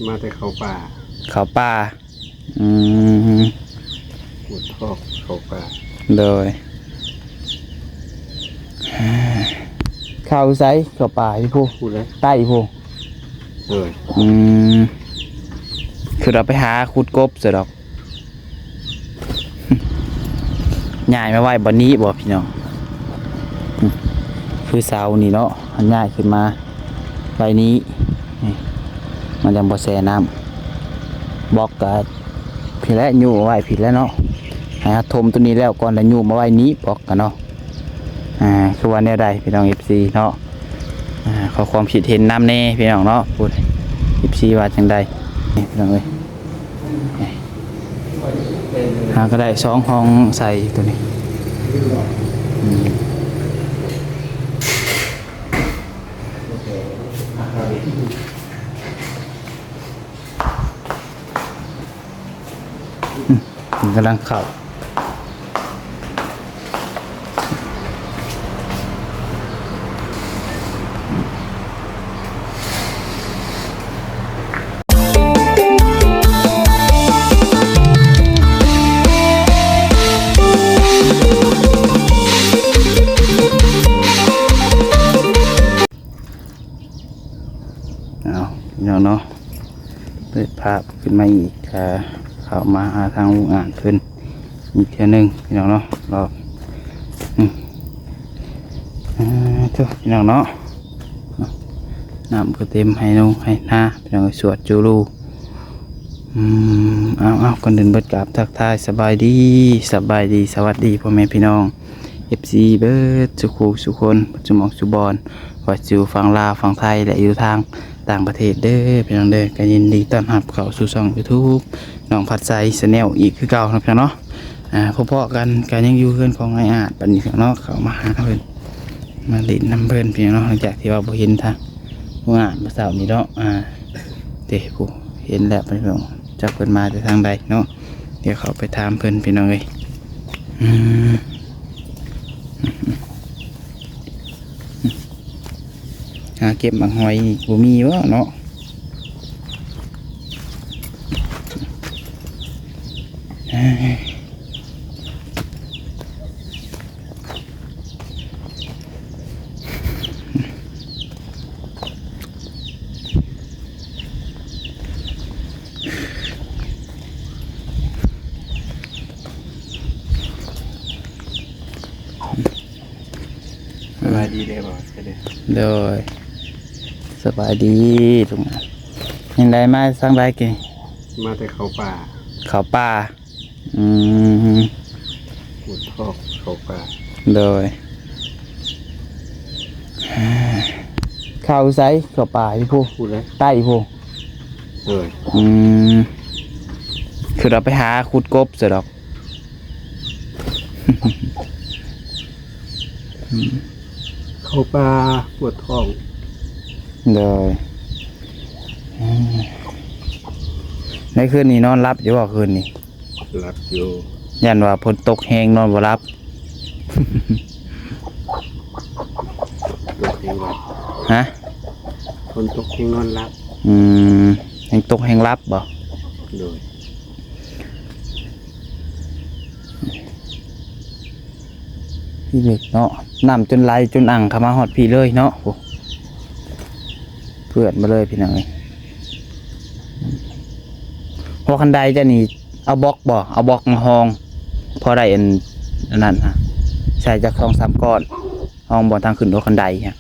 ມາແຕ່ເຂົ້າປ່າ. ເຂົ້າປ່າ. ອືມ ປວດທ້ອງເຂົ້າປ່າ. ໂດຍ. ເຂົ້າໃສ? ເຂົ້າປ່າຢູ່ພຸ້ນ. ພຸ້ນແຫຼະ. ໃຕ້ພຸ້ນ. ໂດຍ. ອືມ ຄືວ່າໄປຫາຂຸດກົບຊະດອກ. ຍ້າຍມາໄວ້ບ່ອນນີ້ບໍ່ພີ່ນ້ອງ? ຄືເສົານີ້ເນາະ ມັນຍ້າຍຂຶ້ນມາໄວ້ນີ້ ນີ້ ມັນຈັ່ງບໍ່ແຊ່ນ້ຳ. ບລັອກກະພີ້ແຫຼະ ຍູ້ໄວ້ພີ້ແຫຼະເນາະ. ໃຫ້ເຮົາຖົມໂຕນີ້ແລ້ວກ່ອນ ແລ້ວຍູ້ມາໄວ້ນີ້ບລັອກກະເນາະ. ອ່າ ຄືວ່າແນວໃດພີ່ນ້ອງ ເອັຟຊີ ເນາະ? ອ່າ ຂໍຄວາມຄິດເຫັນນຳແດ່ພີ່ນ້ອງເນາະ ຜູ້ ເອັຟຊີ ວ່າຈັ່ງໃດ ນີ້ພີ່ນ້ອງເອີຍ. ຫາກໍໄດ້ສອງຫ້ອງໃສ່ໂຕນີ້. ອືມ ອືມ ມັນກຳລັງເຂົ້າ. ເອົາ ພີ່ນ້ອງເນາະ ເປີດພາບຂຶ້ນມາອີກ ເຂົ້າມາຫາທາງລຸງອາດເພິ່ນອີກເທື່ອໜຶ່ງ ພີ່ນ້ອງເນາະ. ລອບ ອືມ ເອີ ໂທ້ ພີ່ນ້ອງເນາະ ນ້ຳກໍເຕັມໄຮ່ນົງໄຮ່ນາ ພີ່ນ້ອງເອີຍ ສວດຈູລູ. ອືມ ເອົາໆ ກ່ອນອື່ນເບິດກາບທັກທາຍສະບາຍດີ ສະບາຍດີ ສະຫວັດດີພໍ່ແມ່ພີ່ນ້ອງ ເອັຟຊີ ເບິດສູ່ຄູ່ສູ່ຄົນ ເບິດສູ່ໝ່ອງສູ່ບ່ອນ ວ່າຢູ່ຝັ່ງລາວ ຝັ່ງໄທ ແລະ ຢູ່ທາງຕ່າງປະເທດເດີ ພີ່ນ້ອງເດີ. ກໍຍິນດີຕ້ອນຮັບເຂົ້າສູ່ຊ່ອງຢູທູບ ນ້ອງພັດໄຊ Channel ອີກຄືເກົ່າເນາະ ພີ່ນ້ອງເນາະ. ອ່າ ພໍ້ໆກັນ ກໍຍັງຢູ່ເຮືອນຂອງອ້າຍອາດປານນີ້ເນາະ ເຂົ້າມາຫາເພິ່ນ ມາຫຼິ້ນນຳເພິ່ນ ພີ່ນ້ອງເນາະ. ຫຼັງຈາກທີ່ວ່າບໍ່ເຫັນທາງຜູ້ງານມື້ເຊົ້ານີ້ເນາະ ອ່າ ເດ້ ຜູ້ເຫັນແລ້ວ ພີ່ນ້ອງ ຈັກເພິ່ນມາແຕ່ທາງໃດເນາະ. ດຽວເຂົ້າໄປຖາມເພິ່ນ ພີ່ນ້ອງເອີຍ. ອືມ ຫາເກັບໝາກຫອຍນີ້ບໍ່ມີບໍ່ເນາະ? ສະບາຍດີເດ້ບໍ່? ໂດຍ ສະບາຍດີລຸງ. ຍັງໃດ ມາທາງໃດກີ້? ມາແຕ່ເຂົ້າປ່າ. ເຂົ້າປ່າ. ອືມ ປວດທ້ອງເຂົ້າປ່າ. ໂດຍ. ເຂົ້າໃສ? ເຂົ້າປ່າຢູ່ພຸ້ນ. ພຸ້ນແຫຼະ. ໃຕ້ພຸ້ນ. ໂດຍ. ອືມ ຄືວ່າໄປຫາຂຸດກົບຊະດອກ. ເຂົ້າປ່າ ປວດທ້ອງ. ໂດຍ. ອືມ ໃນຄືນນີ້ນອນຫຼັບຢູ່ບໍ່ ຄືນນີ້? ຫຼັບຢູ່. ຢ້ານວ່າຝົນຕົກແຮງນອນບໍ່ຫຼັບ. ຕົກແຮງຫຼັບ. ຮະ? ຝົນຕົກແຮງນອນຫຼັບ. ອືມ ແຮງຕົກແຮງຫຼັບບໍ່? ໂດຍ. ພີ້ເລິກເນາະ ນ້ຳຈົນໄຫຼຈົນອັ່ງເຂົ້າມາຮອດພີ້ເລີຍເນາະ. ໂອ້ ເປື້ອນມາເລີຍພີ່ນ້ອງເອີຍ. ຫົວຄັນໄດເຈົ້ານີ້ເອົາບລັອກບໍ່? ເອົາບລັອກມາຮອງ ພໍໄດ້ອັນ ອັນນັ້ນຫະ ໃສ່ຈັກສອງສາມກ້ອນ ຮອງບ່ອນທາງຂຶ້ນຫົວຄັນໄດຫະ.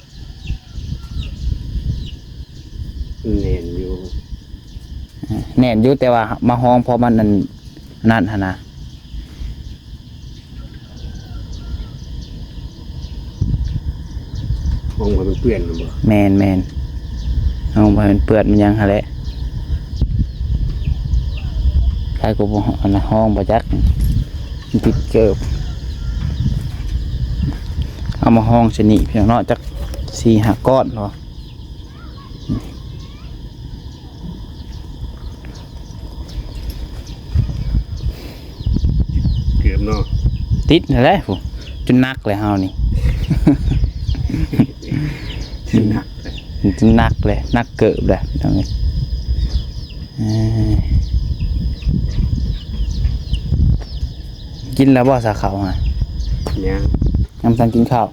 ແໜ້ນຢູ່ ແໜ້ນຢູ່ ແຕ່ວ່າມາຮອງພໍມັນອັນ ອັນນັ້ນຫັ້ນນະ. ຮອງບໍ່ໃຫ້ມັນເປື້ອນແມ່ນບໍ່? ແມ່ນໆ ຮອງບໍ່ໃຫ້ມັນເປື້ອນມັນຫຍັງຫັ້ນແຫຼະ. ໃຜກໍບໍ່ ອັນນະ ຮອງບໍ່ຈັກ ມັນຕິດເກີບ. ເອົາມາຮອງຊະນີ້ພີ່ນ້ອງເນາະ ຈັກສີ່ຫ້າກ້ອນເນາະ. ເກືອບເນາະ ຕິດຫັ້ນແຫຼະ ໂອ້ ຈົນໜັກແຫຼະເຮົານີ້ ຈົນໜັກແຫຼະ ຈົນໜັກແຫຼະ ໜັກເກີບແຫຼະພີ່ນ້ອງເອີຍ. ເອີ ກິນແລ້ວບໍ່ຊະເຂົ້າຫະ? ຍັງ ຍັງບໍ່ທັນກິນເຂົ້າ.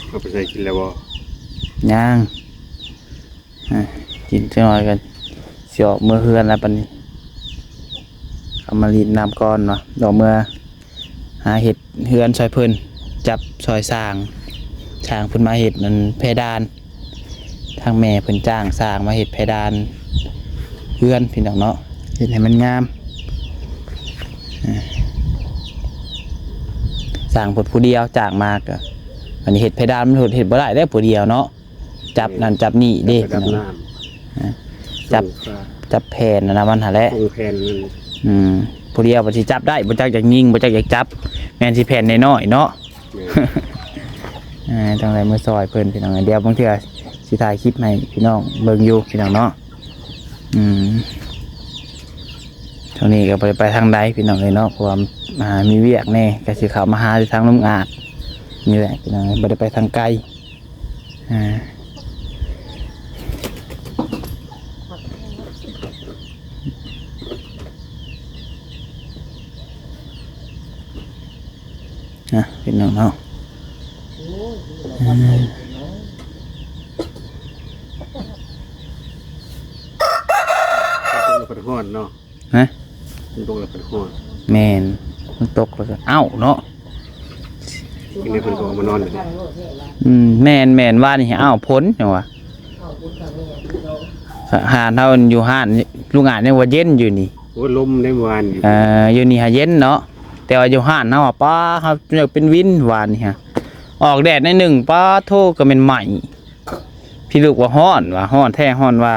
ເອົາໄປໃສ່ກິນແລ້ວບໍ່? ຍັງ ອ່ະ ກິນຈັກໜ້ອຍກໍຊິອອກເມືອເຮືອນແລ້ວບັດນີ້. ເອົາມາຫຼິ້ນນ້ຳກ່ອນເນາະ ດອກເມືອຫາເຮັດເຮືອນຊ່ອຍເພິ່ນ ຈັບຊ່ອຍຊ່າງ ຊ່າງເພິ່ນມາເຮັດອັນເພດານ. ທາງແມ່ເພິ່ນຈ້າງຊ່າງມາເຮັດເພດານເຮືອນ ພີ່ນ້ອງເນາະ ເຮັດໃຫ້ມັນງາມ. ອ່າ ຊ່າງເພິ່ນຜູ້ດຽວຈ້າງມາກະ ອັນນີ້ເຮັດເພດານມັນເຮັດບໍ່ໄດ້ເດ້ຜູ້ດຽວເນາະ ຈັບນັ້ນຈັບນີ້ເດ້ ຈັບ ອ່າ ຈັບ ສົ່ງຂາ ຈັບແຜ່ນອັນນັ້ນມັນຫັ້ນແຫຼະ ສົ່ງແຜ່ນມັນ ອືມ ຜູ້ດຽວບັດຊິຈັບໄດ້ ບໍ່ຈັກຢາກຍິງ ບໍ່ຈັກຢາກຈັບ ແມ່ນຊິແຜ່ນນ້ອຍໆເນາະ. ແມ່ນ ອ່າ ຕ້ອງໄດ້ມາຊ່ອຍເພິ່ນພີ່ນ້ອງ. ດຽວບາງເທື່ອຊິຖ່າຍຄລິບໃຫ້ພີ່ນ້ອງເບິ່ງຢູ່ພີ່ນ້ອງເນາະ. ອືມ ຊ່ວງນີ້ກໍບໍ່ໄດ້ໄປທາງໃດພີ່ນ້ອງເອີຍເນາະ ເພາະວ່າ ອ່າ ມີວຽກແດ່ ກໍຊິເຂົ້າມາຫາຢູ່ທາງລຸງອາດນີ້ແຫຼະພີ່ນ້ອງເອີຍ ບໍ່ໄດ້ໄປທາງໄກ. ອ່າ ອ່ະ ພີ່ນ້ອງເນາະ ອືມ ມັນກໍຮ້ອນເນາະ. ຮະ? ມັນຕົກແລ້ວເພິ່ນຮ້ອນ. ແມ່ນ ມັນຕົກແລ້ວກໍ ເອົ້າ ເນາະ ກິນແລ້ວເພິ່ນກໍອອກມານອນເລີຍ. ອືມ ແມ່ນໆ ວານນີ້ ເອົ້າ ຝົນ ຫຍັງວະ ຮ້ານເຮົາຢູ່ຮ້ານ ລຸງອາດຍັງວ່າເຢັນຢູ່ນີ້. ໂອ້ ລົມໃນວານນີ້ ເອີ ຢູ່ນີ້ຫາເຢັນເນາະ ແຕ່ວ່າຢູ່ຮ້ານເຮົາ ປ້າ ເຮົາເປັນວິນວານນີ້ຫະ ອອກແດດໜ້ອຍໜຶ່ງ ປ້າໂທ້ ກໍແມ່ນໄໝ້. ພີ່ລູກວ່າຮ້ອນວ່າ ຮ້ອນແທ້ຮ້ອນວ່າ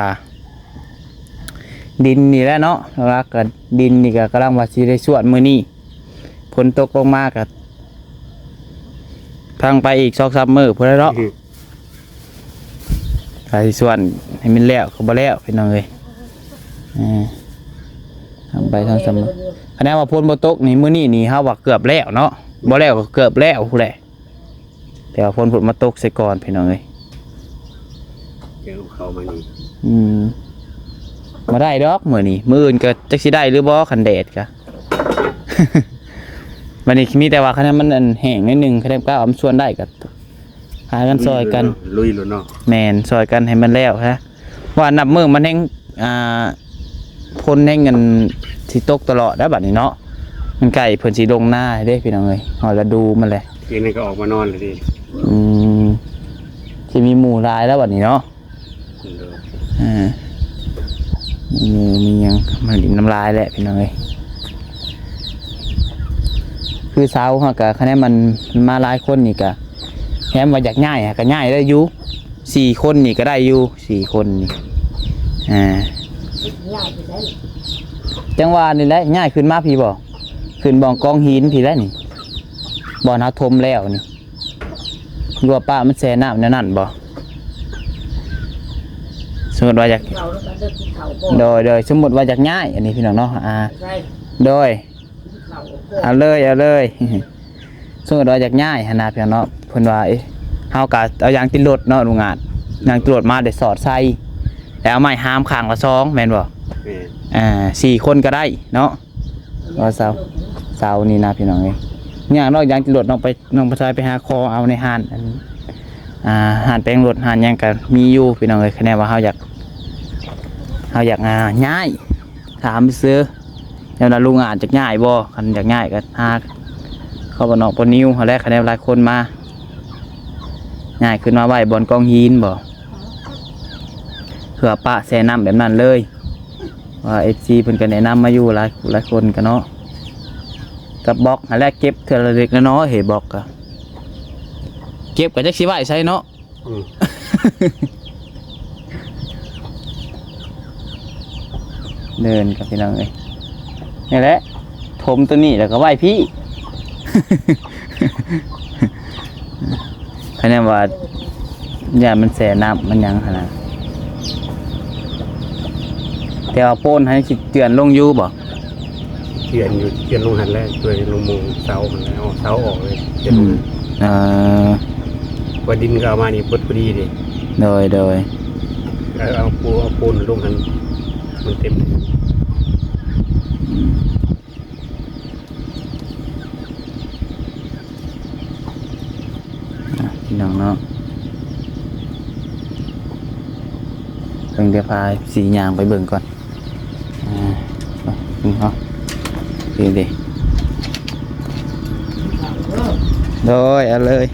ດິນນີ້ແຫຼະເນາະ ຫຼັກໆກໍດິນນີ້ກໍກຳລັງວ່າຊິໄດ້ຊວນມື້ນີ້ ຝົນຕົກລົງມາກໍພັງໄປອີກສອງສາມມື້ພຸ້ນແຫຼະເນາະ. ອືມ ຖ້າຊິຊວນໃຫ້ມັນແລ້ວກໍບໍ່ແລ້ວ ພີ່ນ້ອງເອີຍ. ເອີ ທຳໄປທຳສຳ ຄັນວ່າຝົນບໍ່ຕົກນີ້ ມື້ນີ້ນີ້ເຮົາວ່າເກືອບແລ້ວເນາະ ບໍ່ແລ້ວກໍເກືອບແລ້ວພຸ້ນແຫຼະ. ແຕ່ວ່າຝົນພຸ້ນມາຕົກໃສ່ກ່ອນ ພີ່ນ້ອງເອີຍ ເຈີເຂົ້າມານີ້. ອືມ ບໍ່ໄດ້ດອກມື້ນີ້ ມື້ອື່ນກໍຈັກຊິໄດ້ຫຼືບໍ່ ຄັນແດດກະ ບັດນີ້ມີແຕ່ວ່າຄັນມັນອັນແຫ້ງໜ້ອຍໜຶ່ງ ຄັນເຈົ້າເອົາມາຊວນໄດ້ກໍພາກັນຊ່ອຍກັນ ລຸຍໂລດເນາະ. ແມ່ນ ຊ່ອຍກັນໃຫ້ມັນແລ້ວຮະ ວ່ານັບມື້ມັນແຮ່ງ ອ່າ ຝົນແຮ່ງອັນຊິຕົກຕະຫຼອດແລ້ວບັດນີ້ເນາະ ມັນໃກ້ເພິ່ນຊິລົງນາເດ້ ພີ່ນ້ອງເອີຍ ຮອດລະດູມັນແຫຼະ. ຄືນີ້ກໍອອກມານອນແລ້ວຕິ. ອືມ ຊິມີໝູຫຼາຍແລ້ວບັດນີ້ເນາະ. ໂດຍ ອ່າ ໝູມີຫຍັງມາຫຼິ້ນນຳລາຍແຫຼະ ພີ່ນ້ອງເອີຍ. ຄືເຊົາເຮົາກະ ຄະແນນມັນມາຫຼາຍຄົນນີ້ກະ ແຮມວ່າຢາກຍ້າຍຫາກະຍ້າຍໄດ້ຢູ່ ສີ່ຄົນນີ້ກໍໄດ້ຢູ່ ສີ່ຄົນນີ້. ອ່າ ຍ້າຍໄປໃສ? ຈັ່ງວ່ານີ້ແຫຼະ ຍ້າຍຂຶ້ນມາພີ້ບໍ່? ຂຶ້ນບ່ອນກອງຫີນພີ້ແຫຼະນີ້ ບ່ອນເຮົາຖົມແລ້ວນີ້. ຫຼືວ່າປະມັນແຊ່ນ້ຳແນວນັ້ນບໍ່? ສົມມຸດວ່າຢາກ ເຂົ້າແລ້ວກໍເລີກກິນເຂົ້າບໍ່? ໂດຍ ໂດຍ ສົມມຸດວ່າຢາກຍ້າຍ ອັນນີ້ພີ່ນ້ອງເນາະ ອ່າ ໃສ່ ໂດຍ ກິນເຂົ້າບໍ່? ເອົາເລີຍ ເອົາເລີຍ. ສົມມຸດວ່າຢາກຍ້າຍຫັ້ນນະ ພີ່ນ້ອງເນາະ ເພິ່ນວ່າ ເອີ ເຮົາກໍເອົາຢາງຕິດລົດເນາະ ລຸງອາດ ຢາງຕິດລົດມາໄດ້ສອດໃສ່ ແລ້ວເອົາໄມ້ຫາມຂ້າງລະສອງ ແມ່ນບໍ່? ແມ່ນ ອ່າ ສີ່ຄົນກໍໄດ້ເນາະ. ວ່າເສົາ ເສົານີ້ນະ ພີ່ນ້ອງເອີຍ ຍາກເນາະ ຢາງຕິດລົດ ນ້ອງໄປ ນ້ອງໄປຊາຍໄປຫາຂໍເອົາໃນຮ້ານ ອັນ ອ່າ ຮ້ານແປງລົດ ຮ້ານຫຍັງກໍມີຢູ່ ພີ່ນ້ອງເອີຍ. ຄະແນນວ່າເຮົາຢາກ ເຮົາຢາກ ອ່າ ຍ້າຍ ຖາມຊື່ ແນວນັ້ນ ລຸງອາດຢາກຍ້າຍບໍ່? ຄັນຢາກຍ້າຍກໍຫາເຂົ້າບ້ານນອກປ້ານິວຫັ້ນແຫຼະ ຄະແນນຫຼາຍຄົນມາ ຍ້າຍຂຶ້ນມາໄວ້ບ່ອນກອງຫີນບໍ່? ເພື່ອປະແຊ່ນ້ຳແບບນັ້ນເລີຍ ວ່າເອັຟຊີເພິ່ນກໍແນະນຳມາຢູ່ຫຼາຍ ຫຼາຍຄົນກໍເນາະ ກັບບັອກຫັ້ນແຫຼະ ເກັບເທື່ອລະເລັກລະນ້ອຍ ເຮີ ບັອກກໍເກັບກໍຈັກຊິໄວ້ໃສເນາະ. ອືມ ເດີນກັບພີ່ນ້ອງເອີຍ ນີ້ແຫຼະ ຖົມຕົວນີ້ແລ້ວກໍໄວ້ພີ້ ຄະແນນວ່າຢ້ານມັນແຊ່ນ້ຳມັນຫຍັງຫັ້ນນະ ແຕ່ວ່າໂປນຫັ້ນຊິເຈື່ອນລົງຢູ່ບໍ່? ເ ເຮືອນຢູ່ ເຮືອນລົງຫັ້ນແຫຼະ ຊ່ວຍລົງມຸງເສົາຫັ້ນແຫຼະ ເອົາເສົາອອກເລີຍ ເຮືອນລົງຫັ້ນ ເອີ ວ່າດິນກໍເອົາມານີ້ເບິດພໍດີເດ້ ໂດຍ ໂດຍ ເອົາ ເອົາປູ ເອົາປູນລົງຫັ້ນ ມັນເຕັມ ອືມ. ອ່ະ ພີ່ນ້ອງເນາະ ເບິ່ງ ດຽວພາເອັຟຊີຍ່າງໄປເບິ່ງກ່ອນ ອ່າ ເນາະ ນີ້ເດ້ ໂດຍ ເອົາເລີຍ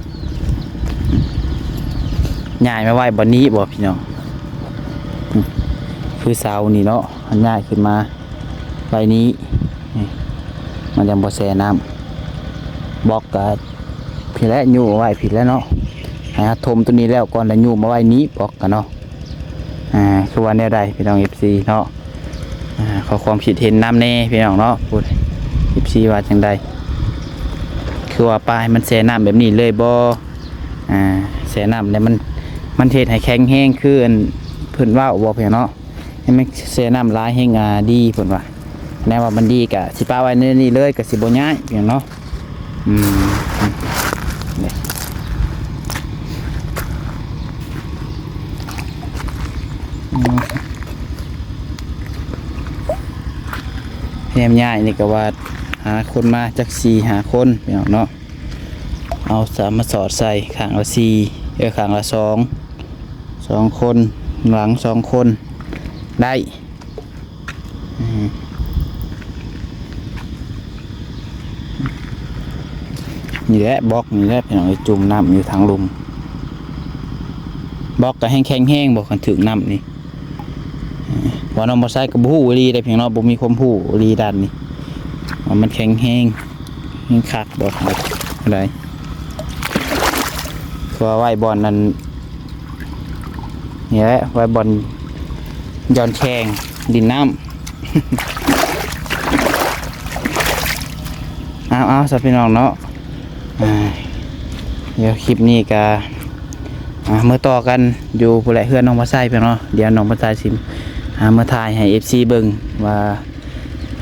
ຍ້າຍມາໄວ້ບ່ອນນີ້ບໍ່ ພີ່ນ້ອງ ຄືເສົານີ້ເນາະ ມັນຍ້າຍຂຶ້ນມາ ໄວ້ນີ້ ນີ້ ມັນຍັງບໍ່ແຊ່ນ້ຳ ບລັອກກະພີ້ແຫຼະ ຍູ້ເອົາໄວ້ພີ້ແຫຼະເນາະ ໃຫ້ເຮົາຖົມໂຕນີ້ແລ້ວກ່ອນ ແລ້ວຍູ້ມາໄວ້ນີ້ ບລັອກກະເນາະ ອ່າ ຄືວ່າແນວໃດ ພີ່ນ້ອງເອັຟຊີເນາະ ອ່າ ຂໍຄວາມຄິດເຫັນນຳແດ່ ພີ່ນ້ອງເນາະ ຜູ້ ເອັຟຊີວ່າຈັ່ງໃດ ຄືວ່າປາໃຫ້ມັນແຊ່ນ້ຳແບບນີ້ເລີຍບໍ່ ອ່າ ແຊ່ນ້ຳແລ້ວມັນ ມັນເຮັດໃຫ້ແຂງແຮງ ຄືອັນເພິ່ນເວົ້າບໍ່ ພີ່ນ້ອງເນາະ? ໃຫ້ມັນແຊ່ນ້ຳຫຼາຍແຮ່ງ ອ່າ ດີເພິ່ນວ່າ ແນວວ່າມັນດີກະຊິປະໄວ້ໃນນີ້ເລີຍ ກະຊິບໍ່ຍ້າຍຫຍັງເນາະ ອືມ ນີ້ ອືມ ແນມຍ້າຍນີ້ກະວ່າຫາຄົນມາຈັກສີ່ຫ້າຄົນ ພີ່ນ້ອງເນາະ ເອົາສາມມາສອດໃສ່ຂ້າງລະສີ່ ເອີ ຂ້າງລະສອງ ສອງຄົນ ຫຼັງສອງຄົນໄດ້ ອືມ ນີ້ແຫຼະ ບລັອກນີ້ແຫຼະ ພີ່ນ້ອງເອີຍ ຈຸ່ມນ້ຳຢູ່ທາງລຸ່ມ ບລັອກກະແຮ່ງແຂງແຮງບໍ່ ຄັນຖືກນ້ຳນີ້ ເອີ ວ່ານ້ອງບໍ່ໃຊ້ກະບໍ່ຮູ້ອີ່ຫຼີເດ້ ພີ່ນ້ອງເນາະ ບໍ່ມີຄວາມຮູ້ອີ່ຫຼີດ້ານນີ້ ວ່າມັນແຂງແຮງ ແຮງຄັກບໍ່ ແນວໃດ ເພາະວ່າໄວ້ບ່ອນນັ້ນ ນີ້ແຫຼະ ໄວ້ບ່ອນຢ່ອນແຂ້ງດິນນ້ຳ ເອົາ ເອົາ ຊະ ພີ່ນ້ອງເນາະ ອ່າ ດຽວຄລິບນີ້ກະ ອ່າ ເມືອຕໍ່ກັນຢູ່ພຸ້ນແຫຼະ ເຮືອນນ້ອງພາໄຊ ພີ່ນ້ອງເນາະ ດຽວນ້ອງພາໄຊຊິ ອ່າ ເມືອຖ່າຍໃຫ້ເອັຟຊີເບິ່ງວ່າ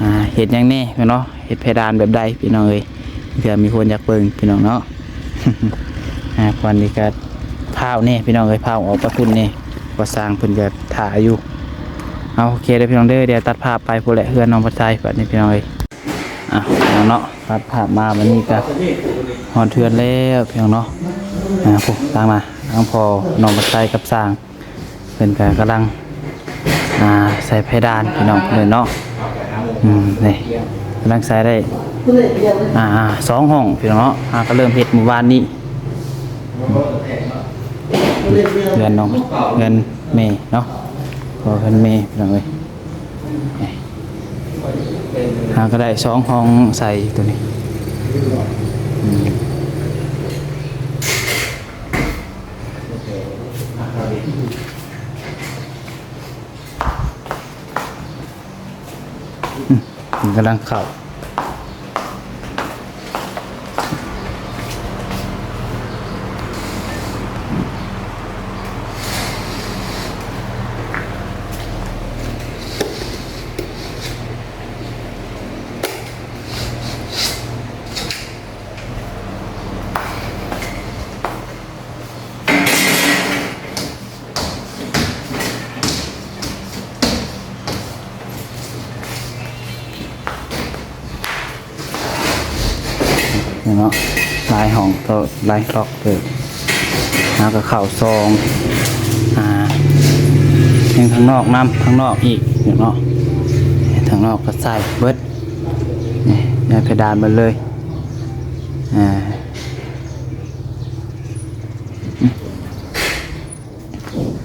ອ່າ ເຮັດຫຍັງແດ່ ພີ່ນ້ອງເນາະ ເຮັດເພດານແບບໃດ ພີ່ນ້ອງເອີຍ ເພື່ອມີຄົນຢາກເບິ່ງ ພີ່ນ້ອງເນາະ ອ່າ ຄວັນນີ້ກະພ້າວແດ່ ພີ່ນ້ອງເອີຍ ພ້າວອອກໄປພຸ້ນແດ່ ເພາະວ່າຊ່າງເພິ່ນກະຖ້າຢູ່ ເອົາ ໂອເຄເດີ ພີ່ນ້ອງເດີ ດຽວຕັດພາບໄປພຸ້ນແຫຼະ ເຮືອນນ້ອງພາໄຊ ບາດນີ້ ພີ່ນ້ອງເອີຍ ອ່ະ ພີ່ນ້ອງເນາະ ຕັດພາບມາ ບາດນີ້ກະຮອດເຮືອນແລ້ວ ພີ່ນ້ອງເນາະ ອ່າ ພຸ້ນ ທາງໜ້າ ທາງພໍ່ນ້ອງພາໄຊກັບຊ່າງ ເພິ່ນກະກຳລັງ ອ່າ ໃສ່ເພດານ ພີ່ນ້ອງເພິ່ນເນາະ ອືມ ນີ້ ກຳລັງໃສ່ໄດ້ ອ່າ ສອງຫ້ອງ ພີ່ນ້ອງເນາະ ຫາກະເລີ່ມເຮັດມື້ວານນີ້ ເຮືອນນ້ອງ ເຮືອນແມ່ເນາະ ພໍ່ເຮືອນແມ່ ພີ່ນ້ອງເອີຍ ຫາກະໄດ້ສອງຫ້ອງໃສ່ໂຕນີ້ ອືມ. ອືມ ກຳລັງເຂົ້າ ນີ້ເນາະ ຫຼາຍຫ້ອງໂຕ ຫຼາຍລັອກເຕີບ ເຮົາກະເຂົ້າສອງ ອ່າ ຍັງທາງນອກນຳ ທາງນອກອີກເນາະ ທາງນອກກະໃສ່ເບິດ ນີ້ ຍ້າຍເພດານເບິດເລີຍ ອ່າ.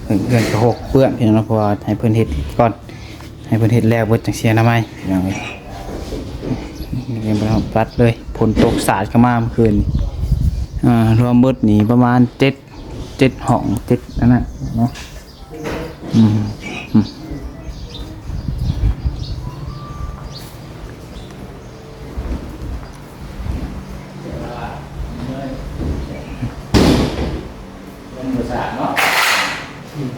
ເຮືອນກະຫົກເປື້ອນ ພີ່ນ້ອງເນາະ ເພາະວ່າໃຫ້ເພິ່ນເຮັດກ່ອນ ໃຫ້ເພິ່ນເຮັດແລ້ວເບິດຈັ່ງຊິອະນາໄມ ພີ່ນ້ອງເອີຍ ຍັງບໍ່ທັນປັດເລີຍ ຝົນຕົກສາດເຂົ້າມາມື້ຄືນນີ້ ອ່າ ລວມເບິດນີ້ປະມານເຈັດ ເຈັດຫ້ອງ ເຈັດອັນນັ້ນເນາະ ອືມ ອືມ. ເປັນພາສາເນາະ ອືມ.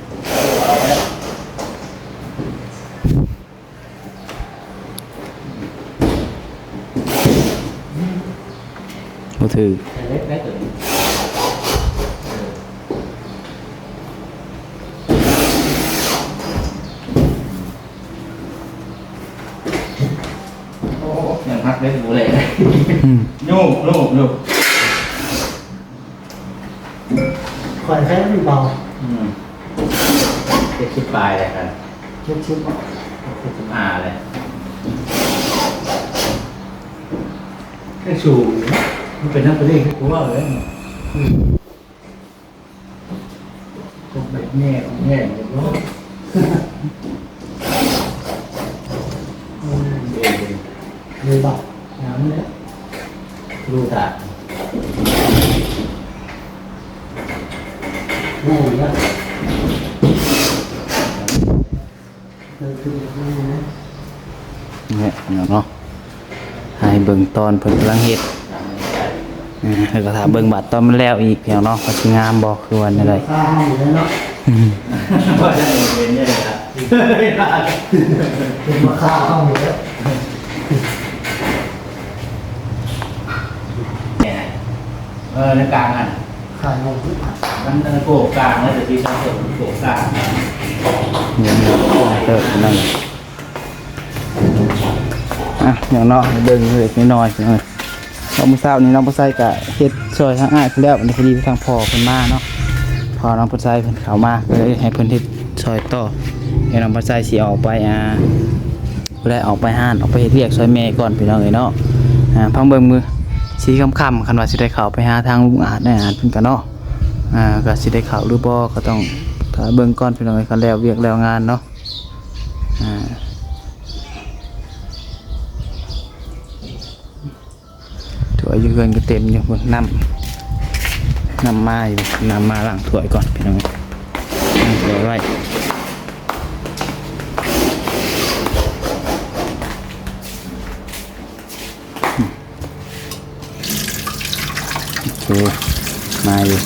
ບໍ່ຖືກ. ໂອ້ ຍັງຮັກໄດ້ຢູ່ເລີຍ. ອືມ ໂຍກ ໂຍກ ໂຍກ. ຂ້ອຍໃຊ້ມັນເບົາ. ອືມ ເຈັດສິບປາຍແລ້ວກັນ. ເຈັດສິບ ເຈັດສິບຫ້າແລ້ວ. ໄດ້ສູງ ມັນເປັນນັກເລງຄືກູເວົ້າເລີຍ. ອືມ ກົບແບບແງ່ແງ່ເລີຍ. ອືມ ເອີ ເອີ ບັກ ງາມເລີຍ. ດູຕາ ໂອ້ຍ ເອີ ຄືແບບນັ້ນນະ. ນີ້ເນາະ ໃຫ້ເບິ່ງຕອນເພິ່ນກຳລັງເຮັດ. ເອີ ແລ້ວກໍຖ້າເບິ່ງບາດຕອນມັນແລ້ວອີກ ພີ່ນ້ອງເນາະ ວ່າຊິງາມບໍ່ ຄືວ່າແນວໃດ. ອືມ ເປັນມາຂ້າເຮົາຢູ່ແລ້ວ. ເອີ ໃນກາງນັ້ນ ຂາຍຂອງ ມັນ ມັນໂກງກາງແລ້ວ ແຕ່ທີ່ເຈົ້າໂກງກາງ ເອີ ນັ້ນ. ອ່ະ ຫຍັງເນາະ ໃຫ້ເບິ່ງເລັກໆນ້ອຍໆ ເນາະ. ເພາະມື້ເຊົ້ານີ້ນ້ອງປາໄຊກະເຮັດຊ່ອຍທາງອ້າຍເພິ່ນແລ້ວ ອັນນີ້ພໍດີທາງພໍ່ເພິ່ນມາເນາະ. ພໍ່ນ້ອງປາໄຊເພິ່ນເຂົ້າມາ ກໍເລີຍໃຫ້ເພິ່ນເຮັດຊ່ອຍຕໍ່. ແລ້ວນ້ອງປາໄຊຊິອອກໄປ ອ່າ ຜູ້ໃດອອກໄປຮ້ານ ອອກໄປເຮັດວຽກຊ່ອຍແມ່ກ່ອນ ພີ່ນ້ອງເອີຍເນາະ. ອ່າ ຟັງເບິ່ງມື້ ຊິຄ່ຳໆ ຄັນວ່າຊິໄດ້ເຂົ້າໄປຫາທາງລຸງອາດ ນາຍອາດເພິ່ນກະເນາະ. ອ່າ ກະຊິໄດ້ເຂົ້າຫຼືບໍ່ ກະຕ້ອງຖ້າເບິ່ງກ່ອນ ພີ່ນ້ອງເອີຍ ຄັນແລ້ວວຽກແລ້ວງານເນາະ. ອ່າ ຖ້ວຍຢູ່ເຮືອນກໍເຕັມຢູ່ພຸ້ນ ນ້ຳ ນ້ຳມາຢູ່ ນ້ຳມາລ້າງຖ້ວຍກ່ອນ ພີ່ນ້ອງ ລ້າງຖ້ວຍໄວ້. ໂອເຄ ມາຢູ່.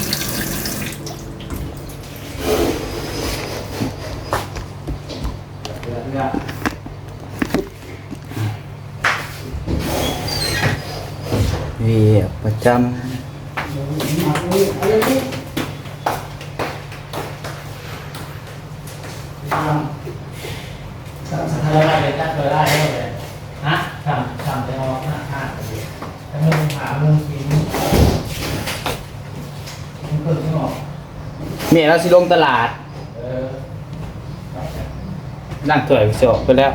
ວຽກປະຈຳ. ແມ່ລາວຊິລົງຕະຫຼາດ. ເອີ ລ້າງຖ້ວຍຊິອອກໄປແລ້ວ.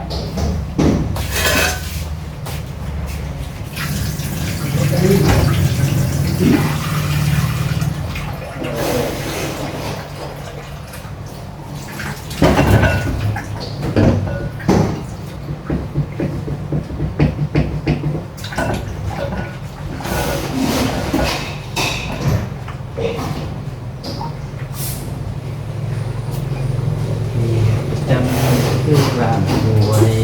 ປະຈຳຄືລ້າງຖ້ວຍ.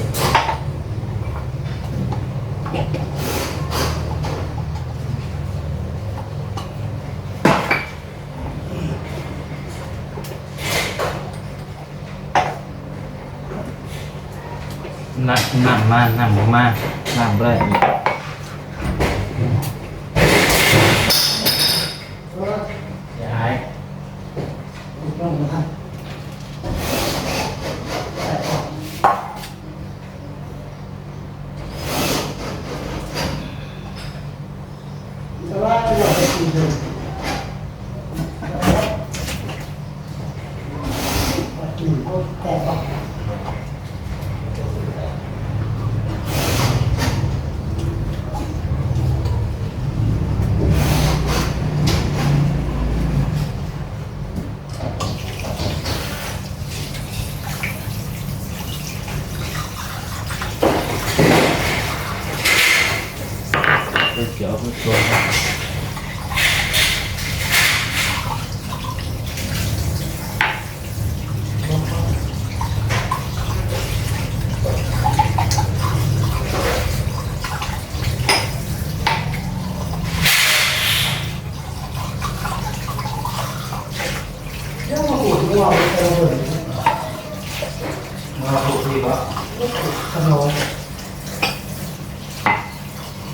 ນ້ຳ ນ້ຳມາ ນ້ຳບໍ່ມາ ລ້າງບໍ່ໄດ້ອີກ.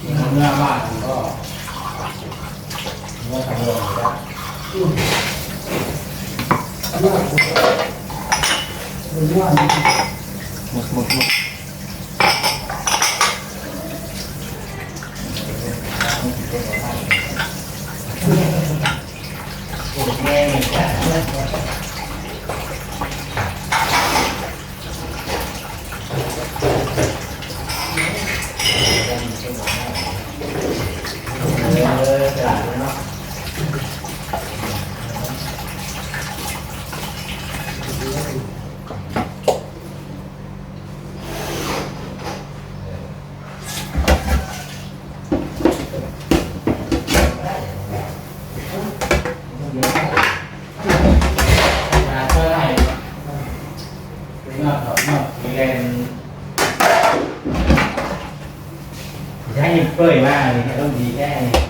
ເມື່ອບ້ານກໍ ໃຫ້ເປີດມານີ້ ອາລົມດີແທ້ນີ້.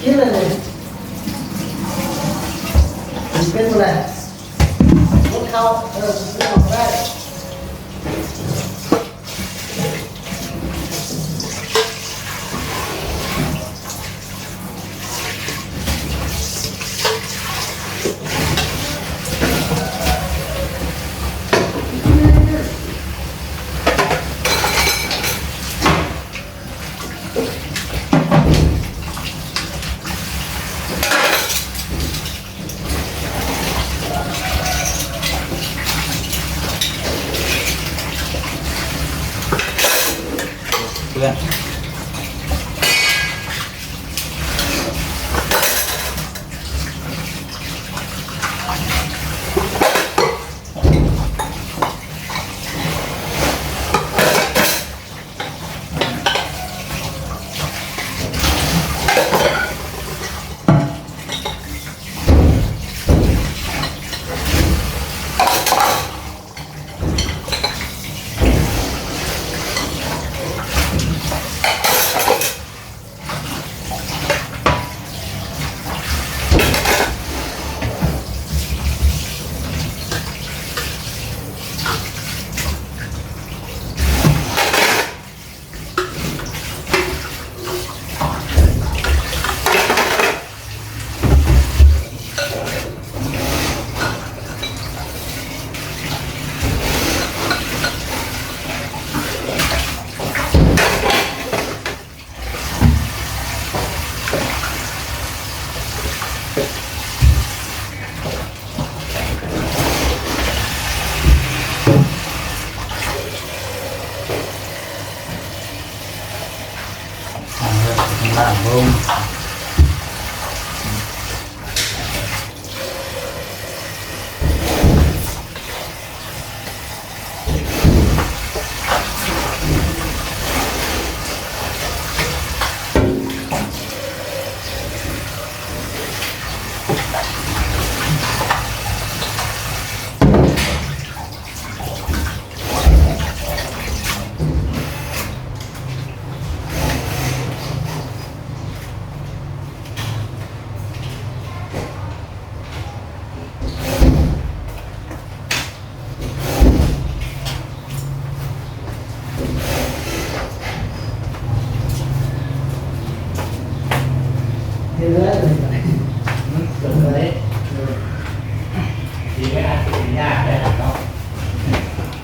ກິນເລີຍນີ້ ເປັນບໍ່ໄດ້ ອົດເຂົ້າ ເອີ ກິນເຂົ້າກໍໄດ້.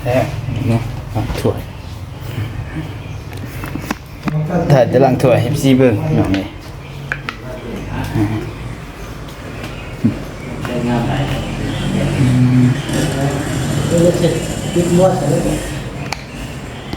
ແຊບເນາະ ລ້າງຖ້ວຍ ຖ້າຈະລ້າງຖ້ວຍໃຫ້ເອັຟຊີເບິ່ງ ພີ່ນ້ອງເອີຍ. ເອີ ເສັດ ປິດໝົດເລີຍ.